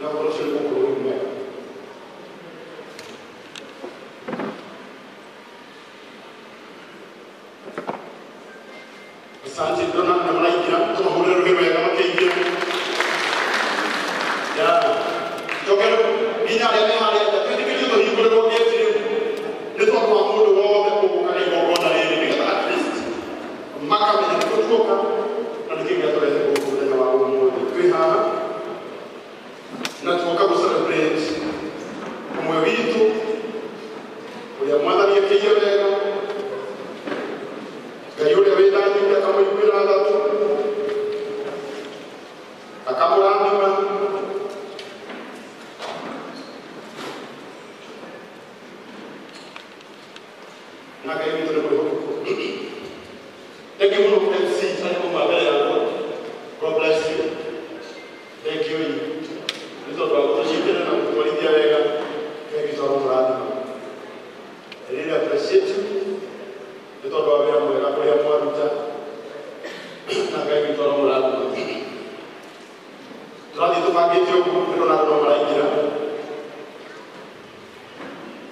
Na ũhoro ũcio nĩ gũkorwo wĩ mwega. Asante ndona na maraingĩra tũmahũrĩre rũhĩ wega makĩingĩra. Ya. Njoke rĩu nginya arĩa me harĩa nja twĩtĩkĩrie tũhingũrĩrwo gate rĩu nĩ tondũ wa mũndũ wothe ũgũka na igongona rĩrĩ nĩgetha at least makamenya nĩ tũtuoka na nĩkĩ gĩatũrehe gũkũ mũthenya wa ũmũthĩ. Twĩ haha na tuoka gũ celebrate ũmwe witũ ũrĩa Mwathani ekĩire wega, Ngai ũrĩa wĩ na nyingĩ akamũiguĩra tha tu akamũrathima. Na Ngai witũ nĩ mwĩhokeku. Thank you mũno MC arĩa mauma mbere yakwa. God bless you. Thank you nĩ tondũ wa gũtũnyitĩrĩra na gũtwarithia wega. Ngai witũ aromũrathima. I really appreciate you nĩ tondũ wa wĩra mwega ũrĩa mwaruta na Ngai witũ aromũrathima. Tũrathiĩ tũbangĩte ũguo nĩ ndona andũ no maraingĩra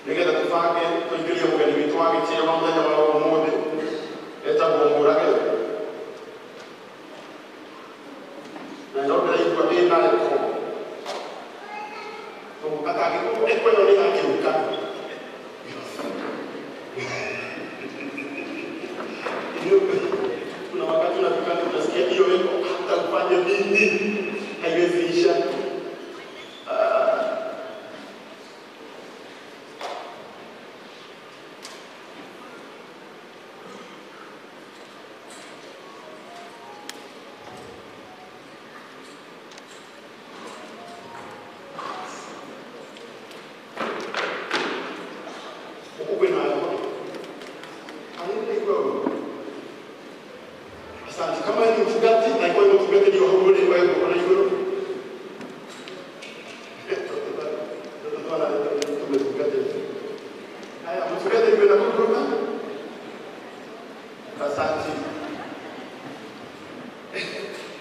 nĩgetha tũbange tũingĩrie mũgeni witũ wa gĩtĩo wa mũthenya wa ũmũthĩ etagwo Mũrage na no ndĩraigua ĩna echo atangĩkorwo echo ĩyo nĩ ya kĩruka. Kuna wakati unafika unasikia hiyo echo hata ufanye nini haiwezi isha. Huku kwĩna heho. Anĩndĩraigua ũguo. Asante. Kama ni mchungaji, na ikiwa ni mchungaji ndio hau ule kwa hiyo na igũrũ. Haya, mchungaji yuko na kuruka. Asante.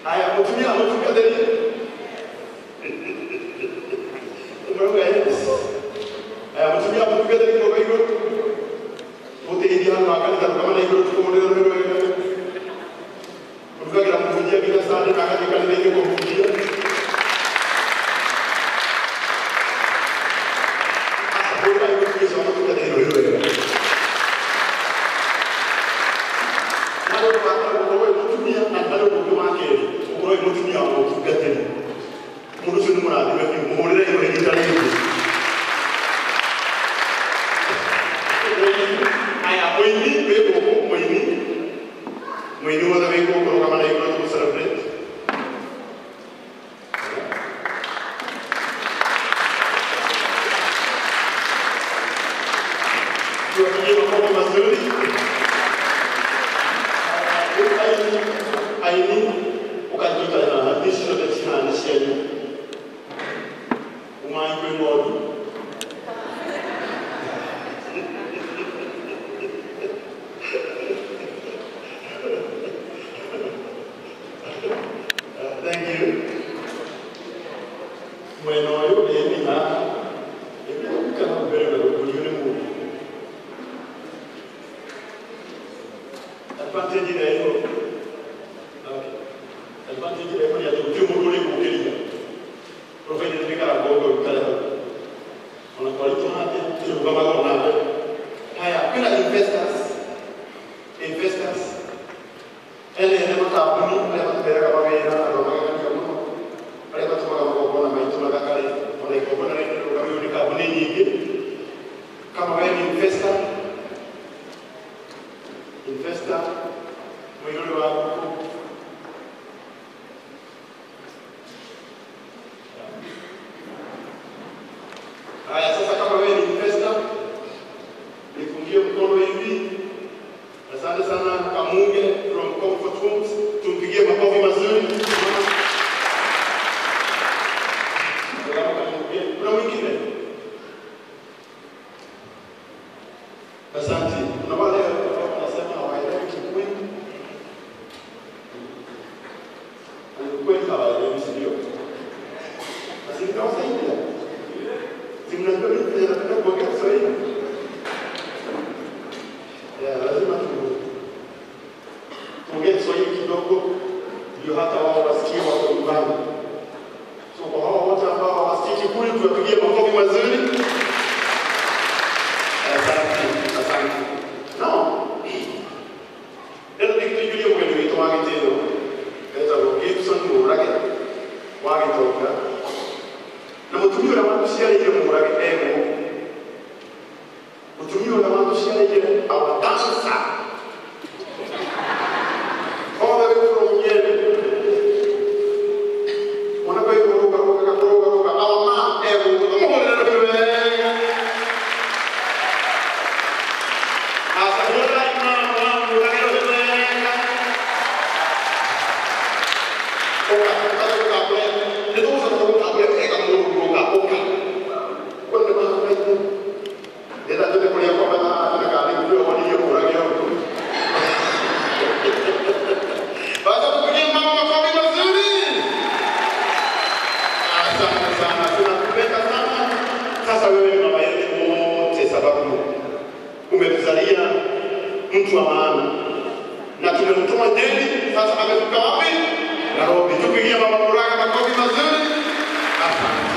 Haya, mtumia mchungaji. Umeona yes. Haya, mtumia mchungaji yuko kwa igũrũ. Ũteithia andũ a kanitha kama na igũrũ tukũmũrĩra rũhĩ wega. Mũrugagira mũhunjia nginya Sunday na agathiĩ kanitha-inĩ kũhunjia. Aca, hũra mũtumia ũcio wa mũtungatĩri rũhĩ wega. Na ũndũ wa mbere gũkorwo wĩ mũtumia na harĩ ũndũ ũngĩ wa kerĩ gũkorwo wĩ mũtumia wa mũtungatĩri. Mũndũ ũcio nĩ mũrathime biũ, mũhũrĩre rũhĩ rita rĩngĩ. Aya, mũini wĩ gũkũ, mũini. Mũini wothe wĩ gũkũ rũgama na igũrũ tũmũ celebrate. Tuwapigie makofi mazuri. Aini, aini, ũkanjita haha, ici ciothe cihana cianyu. Umai kwĩ ng'ondu. Thank you. Mwena ũyũ ĩni haha. Ĩni kana mbere na gũkũrio nĩ mũndũ. Advantage ĩrĩa ĩho. Okay. Advantage ĩrĩa ĩho nĩ atĩ gũtirĩ mũndũ ũrĩgũkĩria. Provided wĩkara ng'ongo ũikare hau. Ona kwaritũha atĩa, ĩrũgamaga onawe. Haya, kwĩna investors. Investors. Ene ene makambuni arĩa matũheaga mawĩra andũ a magegania mũno arĩa matũmaga magongona maitũ mathakare ona igongona rĩrĩ rĩrũgamĩrĩirwo nĩ kambuni nyingĩ. Kama wewe ni investor, investor mũirũrĩ wa ngũkũ. Haya, sasa kama wewe ni investor, nipungie mkono hivi. Asante sana Kamunge from Comfort Homes. Tumpigie makofi mazuri. Kuna mwingine? Asante. Kuna wale ambao wanasema hawaelewi Kikuyu. Ni kweli hawaelewi, si ndio? Basi Sitawasaidia. Si mnajua mimi pia napenda kuongea Kiswahili. Yeah, lazima tuongee Kiswahili kidogo ndio hata wao wasikie wako nyumbani. So kwa hao wote ambao hawasikii Kikuyu tuwapigie makofi mazuri. Asante, asante. No. Rĩu nĩtũigirie mũgeni witũ wa gĩtĩo etagwo Gibson Mũrage wa Gĩtonga na mũtumia ũrĩa watũciarĩire Mũrage e gũkũ. Mũtumia ũrĩa watũciarĩire our dancer all the way from Nyeri. Mwanako yuko ruka ruka ruka ruka our man e gũkũ. Tũmũhũrĩre rũhĩ wega. Asahũra imam wa Mũrage rũhĩ wega. Ũka, ũka, ũka, ũka. Nĩtũgũcoka tũgũtambũre wega mũndũ ũka, ũka. Kũu nĩ mahangaine. Ndĩrenda tũthiĩ kũrĩa kwa mathaa kana nĩguo wonirie Mũrage ũndũ. Basi tupigie mama makofi mazuri. Asante sana, tunakupenda sana. Sasa wewe ni mama yetu wote, sababu umetuzalia mtu wa maana na tumemtuma Nyeri, sasa amefika wapi? Nairobi. Tupigie mama Murage makofi mazuri. Asante.